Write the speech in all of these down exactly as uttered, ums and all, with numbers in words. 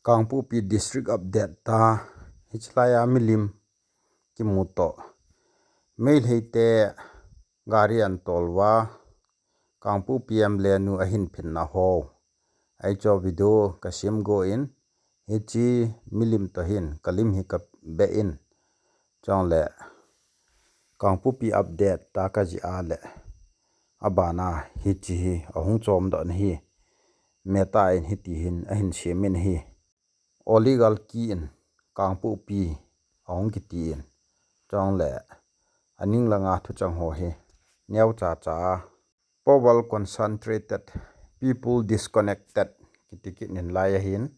Kangpokpi District Update ta, hichelai a milim kimu toh, Meitei te gari an tol uva, Kangpokpi M L A nu ahin phinna ho. Hiche video kasem go in, hiche milim toh hin kalim hi kabe in, chule Kangpokpi Update ta kajih a le, abana hiche hi ahung chom doh na hi, Meta in hiti hin ahin sem in ahi. Oligarchy in Kangpokpi ahung kiti in, chule aning langa thucheng ho hi neocha cha a, Powell concentrated, people disconnected kiti kit in lai ahin.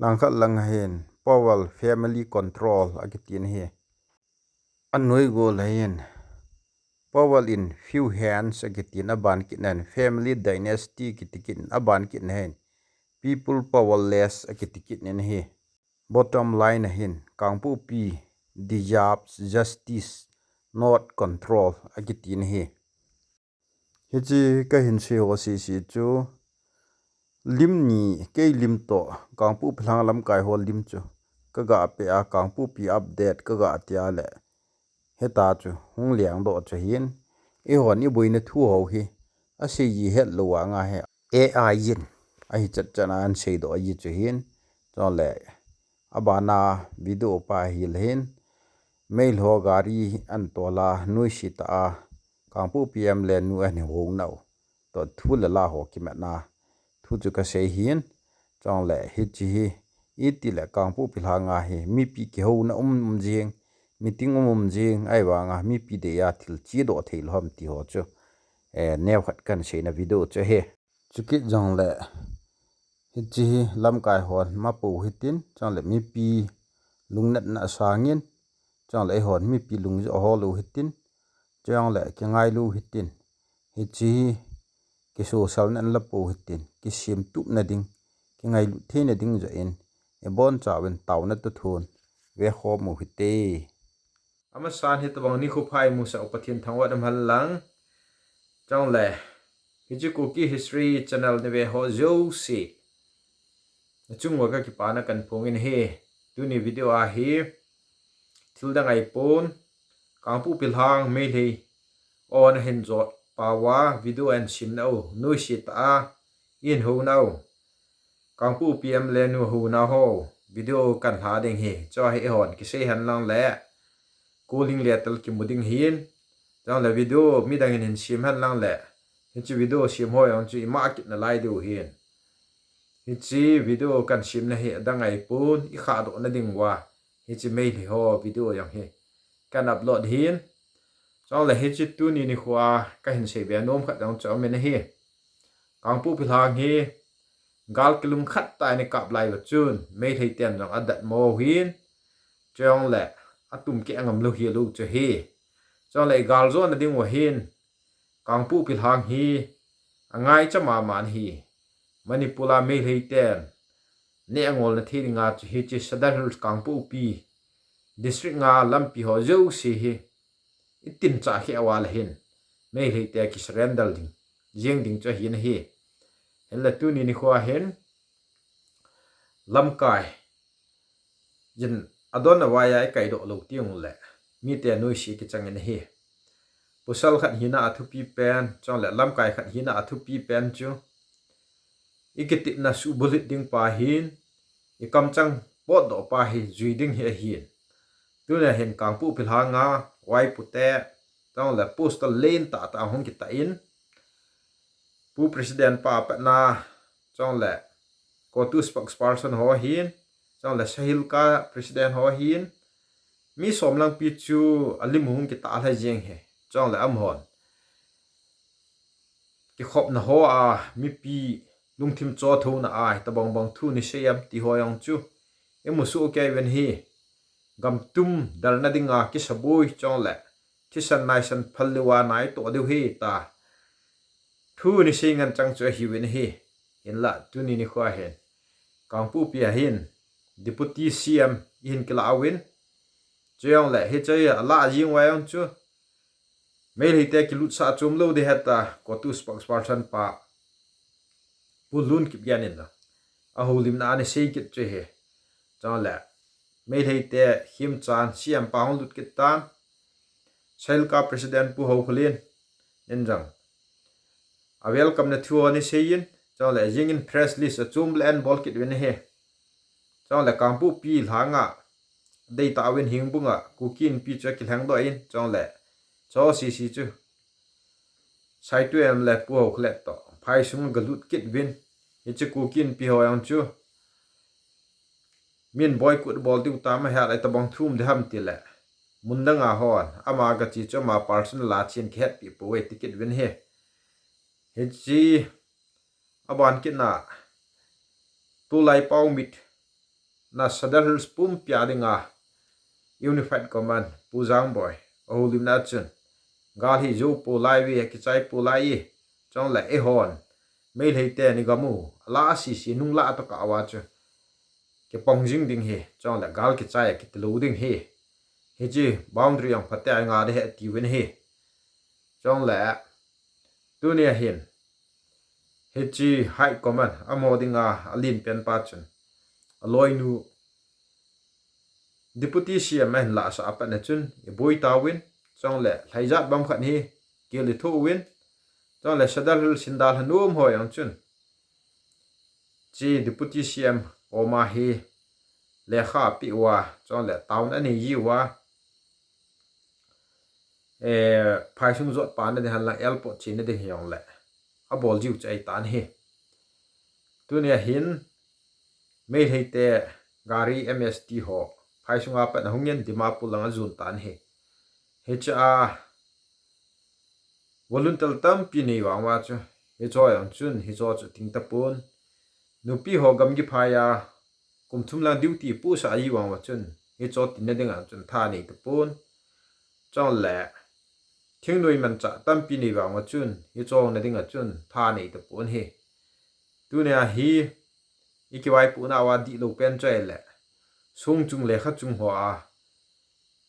Langkhat lang ahin, Powell family control akiti in ahi. Anoi go le hin, Powell in few hands akiti in, aban kit na hin, family dynasty kiti kit in, aban kit na hin, people powerless akiti kit in ahi. Bottom line ahin, Kangpokpi deserves justice, not control akiti in ahi. Hiche kahin sei ho sese chu, lim ni, kei lim toh Kangpokpi lhang lamkai ho lim chu kaga pe a, Kangpokpi Update kaga ti a le, hita chu hung leng doh chu hin, eihon iboina thu ho hi asei ji het lou vang ahi, A I in ahi chat chan a ahin sei doh ji chu hin, chule abana video pa hi le hin, Meitei ho gari an tol a, noise tah a, Kangpokpi M L A nu ahin hou nau toh thu le la ho kimat na thu chu kasei hin, chule hiche hi, iti le Kangpokpi lhanga hi mipi kihouna um um jing, meeting um um jing, ahivanga mipi dei a thil che doh thei lou ham ti ho chu, eh, neokhat kahin seina video chu ahi. Chukit jongle, hiche hi lamkai hon mapu hitin, chule mipi lungnatna asang in, chule eihon mipi lungjoh ho lou hitin, chule kingailu hitin, hiche hi kisocialna la pou hitin, kisemtupna ding, kingailut theina ding joh in, ibonchauvin taona toh thon vekhom u hite. Amasan hitobang nikho pha imusah u Pathen thangvah in umhen lang. Chule, hiche Kuki History Channel nave ho jouse, nachung uva kakipana kahin phong in ahi. Tuni video a hi thil dang ahipon, Kangpokpi lhang Meitei hon ahin jot pau a video ahin sem nau, noise tah a ahin hou nau, Kangpokpi M L A nu hou nau ho video kahin lha ding ahi. Chua hi eihon kisei hen lang le, calling letter kimu ding ahin, chule video midang in ahin sem hen lang le, hiche video sem ho jong chu ima kit nalai diu ahin. Hiche video kahin semna hi adang ahipon, ikhahdohna ding uva hiche Meitei ho video jong hi kahin upload ahin. Chule hiche tuni nikho a kahin seibe nom khat jong chu aumin ahi. Kangpokpi lhang hi gal kilungkhat tah in ikap lai uva chun, Meitei ten jong adatmo u ahin, chule atum keh angam lou hilou chu ahi. Chule igaljona ding uva hin, Kangpokpi lhang hi angaicha mama in ahi. Manipur a Meitei ten neh angolna thei dinga chu hiche Sadar Hills Kangpokpi District nga lampi ho jouse hi itinchah kheh uva le hin, Meitei te kisurrender ding, jeng ding chu ahin ahi. Hinla tuni nikho a hin, lamkai jin adon avai a ikaidoh lou teng ule, mite noise kichang in ahi. Pasal khat hina athupi pen, chule lamkai khat hina athupi pen chu, ikitepna suhbulhit ding pa hin, ikamchang potdoh pa hi jui ding hi ahin. Tuna hin Kangpokpi lhanga, vaipo te, chule poster lentah tah ahung kitah in, Pu President pa apatna, chule CoTU spokesperson ho ahin, chule SAHILCA President ho ahin, mi som lang pi chu alim hung kitah lheh jeng ahi, chule amahon kikhopna ho a, mipi lungthim chothouna a, hitobang bang thu nasei em ti ho jong chu imusoh kei uvin ahi. Gam tum dalna dinga kisaboi chule thisan naisan phal lou a naitoh diu ahi tia thu nasei ngen chang chu ahiuvin ahi. Hinla tuni nikho a hin Kangpokpi a hin Deputy C M ihin kilah uvin, chujongle hiche a alah jing uva jong chu Meitei te kilutsah chom lou ding ahi tia CoTU spokesperson pa Pu Lun Kipgen in ahoulimna a anasei kit chu ahi. Chule Meitei te himchan C M pa hung lut kit tan. Sailka President Pu Haokholin in jong a welcome na thu ani seiyin, chule jingin press release a chum le an bol kit uvin ahi. Chule Kangpokpi langa deitah uvin Hengbung a Kuki Inpi chu akilhengdoh in, chule chosisi chu Saitu M le Pu Haokholet toh phai sung galut kit uvin, hiche Kuki Inpi ho jong chu min boycott bol diu tam ahi, itobang thu um ding ham tile, mun danga hon ama gache chu ama personal a chen kihetpi pouve ti kit uvin ahi. Hiche aban kitna tulai Paomit na Sadar Hills pumpia dinga Unified Command Pu Jangboi ahoulimna chun, gal hi jou pou lai uve, akichai pou lai e, chule eihon Meitei te ni gam u alah sisi nunglah tokah uva chu kipong jing ding ahi, chule gal kichai a kiti lou ding ahi. Hiche boundary jong phatea inga ding ahi atiuvin ahi. Chule tunia hin hiche High Command amaho dinga alenpen pa chun aloinu Deputy C M ahin lahsah a pat na chun iboi tauvin, chule lhaijat bang khat hi kil ithoh uvin, chule Sadar Hills hin dalha nom ho jong chun hiche Deputy C M koma hi lekha apeh uva, chule taona anei jiuva, eh, phai sung jot pana ding henlang airport chena ding hijongle abol jiu chu ahitan ahi. Tunia hin Meitei te gari M S T ho phai sunga pat ahungin Dimapur lang ajon tan ahi. Hiche a volunteer tampi nei vang uva chu hicheho jong chun hicheho chu ting tapon. Nupi ho gamgi phai a kum thum lang duty pusah ji vang uva chun hicheho tinna dinga chun tha nei tapon. Chule thingnoi manchah tampi nei vang uva chun hicheho na dinga chun tha nei tapon ahi. Tunia hi ikivaipohna uva dihlou pen chu ahile, song chung le kha chung hoa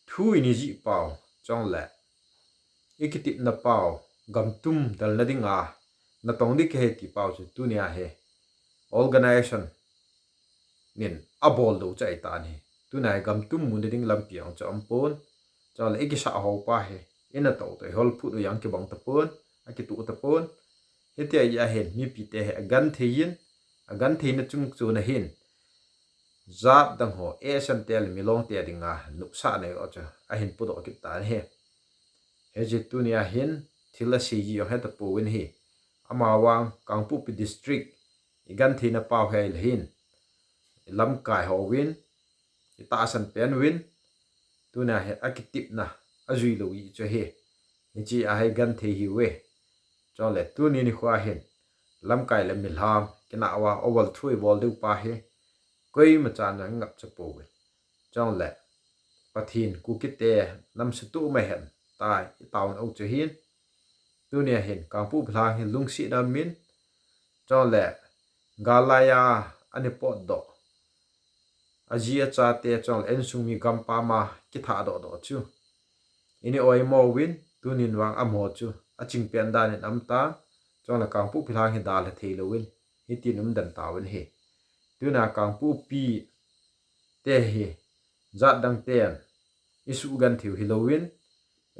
thu ini jih pau, chule ikitepna pau, gamtum dalna dinga natong ding kahi ti pau chu tunia hi organization in abol lou chu ahitan ahi. Tunia hi gamtum muna ding lampi jong chu aumpon. Chule ikisah ho pa hi inatoh toh ihol phut u jong kibang tapon, akitoh tapon. Hitia ahin mipite hi agenthei in, agentheina chungchon ahin jat dang ho, Asian te le Milong te dinga nopsah nei ho chu ahin podoh kit tan ahi. Hiche tunia hin thil asei ji jong hetapouvin ahi. Amavang Kangpokpi District igentheina pau hi ahile hin ilamkai houvin, itahsan pen uvin, tunia hi akitepna ajui lou ji chu ahi. Hiche a hi genthei ahiuve. Chule tuni nikho hin lamkai le milham kinah uva overthrow ibol diu pa hi koima chan jong ingapcha pouve. Chule Pathen Kuki te namse tu mai hen tia itaona u chu ahin. Tunia hin Kangpokpi lang hi lungsetna umin, chule gal laiya ana potdoh aji achate chule insung mi gampam a kithahdoh doh chu ini oimo uvin, tunin vang amaho chu achingpen dan in aumtan, chule Kangpokpi lang hi dalha theilouvin hitin umden tauvin ahi. Tunia Kangpokpi te hi jat dang ten isugentheiu hilouvin,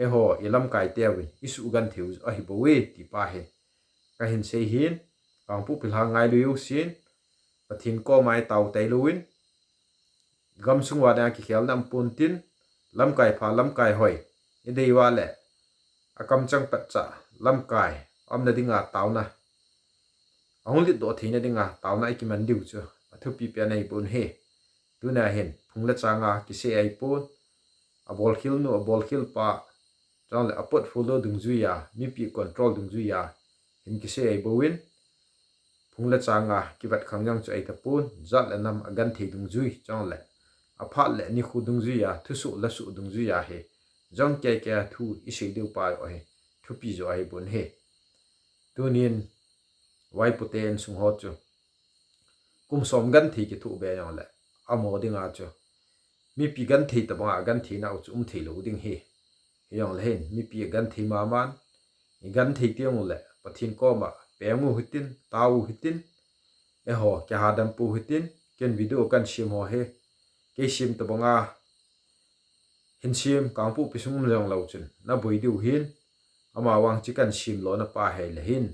eiho ilamkai teuvin isugentheiu ahibouve ti pa hi kahin sei ahin, Kangpokpi lang ngailui jousen Pathen koma itao tailouvin, gamsung uva dinga kikhelna aumpon tin, lamkai pha lamkai hoi idei uva le akamchang petcha lamkai aumna dinga taona, ahung letdoh theina dinga taona ikiman diu chu athupi pen ahipon ahi. Tunia hin phung le changa kisei ahipon, abolkhel nu abolkhel pa, chule a portfolio dungjuiya, mipi control dungjuiya hin kisei ahibouvin, phung le changa kivetkhang jong chu ahitapon, jat le nam agenthei dungjui chule aphat le nikho dungjuiya, thusoh lasoh dungjuiya hi jong keikei a thu isei diu pa joh hi thupi joh ahipon ahi. Tunin vaipote insung ho chu kum som genthei kithoh be jongle amaho dinga chu mipi genthei tobanga gentheinau chu umtheilou ding ahi. Hijongle hin mipi genthei maman, igenthei tengule Pathen koma peng u hitin, tao u hitin, eiho kihadam pou hitin, ken video kahin sem ho hi kei sem tabanga hin sem, Kangpokpi sung um jonglou chun naboi diu hin, amavang chi kan sem lona pa hile hin,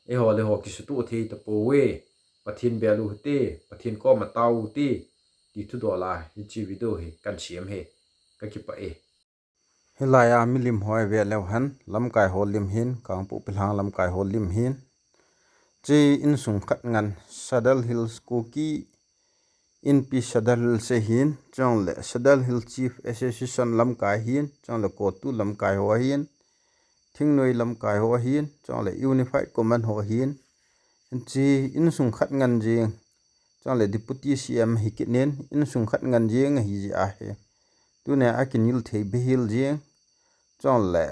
eiho le ho kisutoh thei tapouve, Pathen bel u hite, Pathen koma tao u hite, ti thudol a hiche video hi kan sem hi, kakipah e. Hilai a milim ho ivet leu hen, lamkai ho lim hin, Kangpokpi lhang lamkai ho lim hin. Hiche insung khat ngan, Sadar Hills Kuki Inpi Sadar Hills ahin, chule Sadar Hills Chief Association lamkai ahin, chule CoTU lamkai ho ahin, Thingnoi lamkai ho ahin, chule Unified Command ho ahin. Hiche insung khat ngan jeng, chule Deputy C M hi kit in, insung khat ngan jeng ahi jeh ahi. Tunia akinel thei behel jeng, chule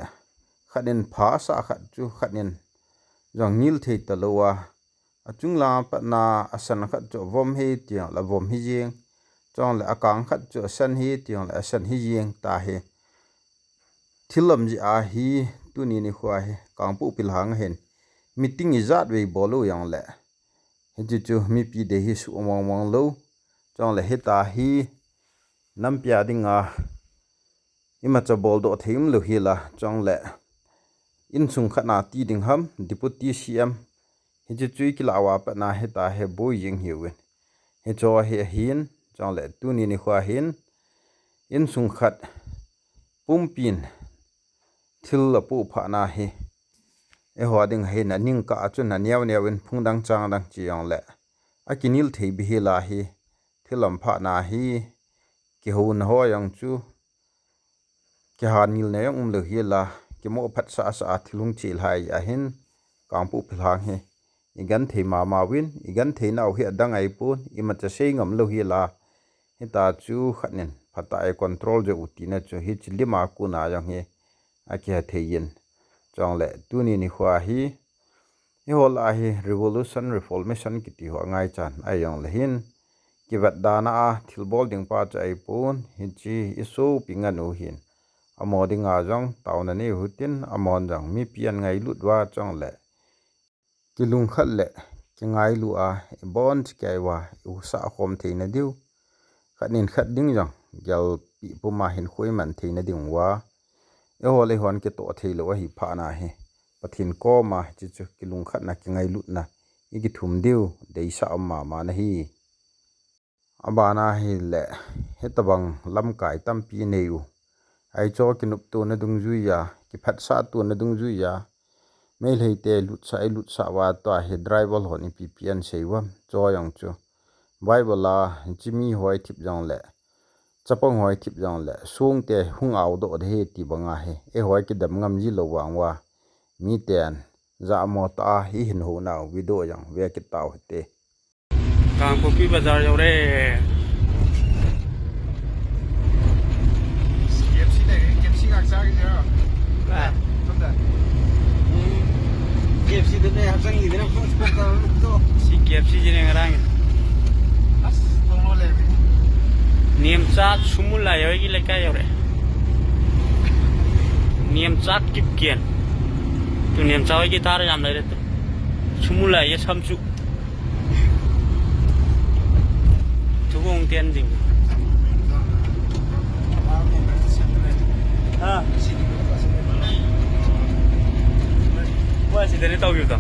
khat in phasah khat chu khat in jong nel thei talou a, achung lang a patna asan khat chu avom hi tiang le avom hi jeng, chule akang khat chu asan hi tiang le asan hi jeng tahi. Thil um jeh ahi, tuni nikho hi Kangpokpi lhang a hin meeting ijat vei bol u jongle, hiche chu mipi dei hi suh mong mong lou, chule hitahi nampi a dinga imacha boldoh thei umlou hel a, chule insung khat na ti ding ham, Deputy C M, hiche chu ikilah uva patna hitahi boi jeng hiuvin. Hiche hi ahin, chule tuni nikho hin insung khat pumpin thil apoh phatna hi, eiho ding hin aning kah a chun aneo neo in phung dang chang dang chi jongle, akinel thei behel ahi, thil um phatna hi, kihouna ho jong chu, kihanelna jong umlou hel a, kimo phatsah sah a thil hung chelhai ahin, Kangpokpi lhang hi igenthei mama uvin, igenthei nau hi adang ahipon, imacha sei ngam lou hel a, hita chu khat in phatah a control jo u tina chu hiche lim a kona jong hi akiha thei in, chule tuni nikho hi, eiho lah a hi revolution, reformation kiti ho angaichan ahi jongle hin, kivetdana a thilbol ding pa chu ahipon, hiche isopi ngan u hin, amaho dinga jong taona nei u hitin, amahon jong mipi angailut uva chule kilungkhat le kingailu a, ibonchauva ihuhsah khom theina diu, khat in khat ding jong gelpeh puma hinkho iman theina diuva, eiho le eihon kitoh theilou ahi phatna hi, Pathen koma hiche chu kilungkhatna, kingailutna ikithum diu deisah um mama ahi. Abana hile, hitobang lamkai tampi nei u, hiche kinoptona dungjuiya, kiphatsah tona dungjuiya, Meiteite lutsah, ilutsah uva tua hi driver hon ipi pi asei uvem, chu jong chu Bible a, hiche miho ithip jongle, chapang ho ithip jongle, songte hung aodoh ding ahi ti banga hi, eiho kidem ngam ji lou vang uva, miten jamo tah a ihin hounau video jong ve kit tau hite. Kangpokpi bazar joure. K F C le, K F C ngah chai kit ding. Ba. Thum da. K F C te ne hapsang ni dena phone to. Si K F C jine ngarang. As, thong lo le. Nemcha Chumulai hoiki leikai joure. Nemcha Kipgen. Tu Nemcha hoiki thar jam lai re tu. Chumulai ye samchu. Thubong tian ding. Ha. Wa si deni tau yu ta.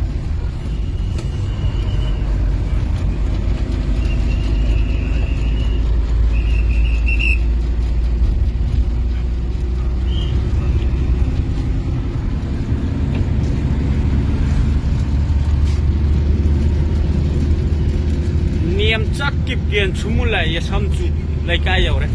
Nemcha Kipgen Chumulai ye samchu leikai joure.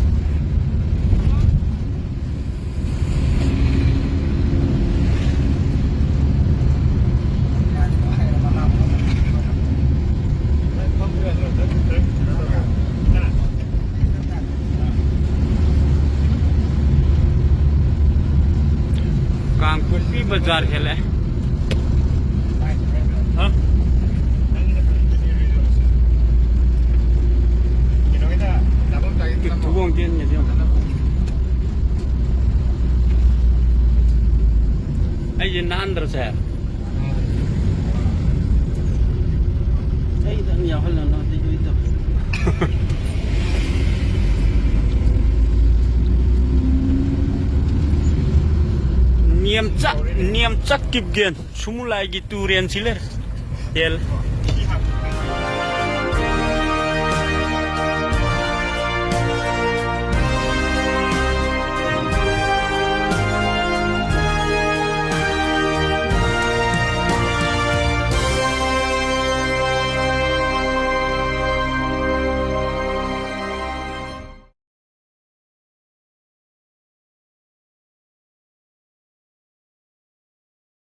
Kangpokpi bazar hele. Ha? Kit thubong tian nge diu. Ai, ye nan dro se. Ai, dan ya hal na, na, de, de, de. Niamcha, Niamcha Kipgen, Sumulai Kituren sile. Tel.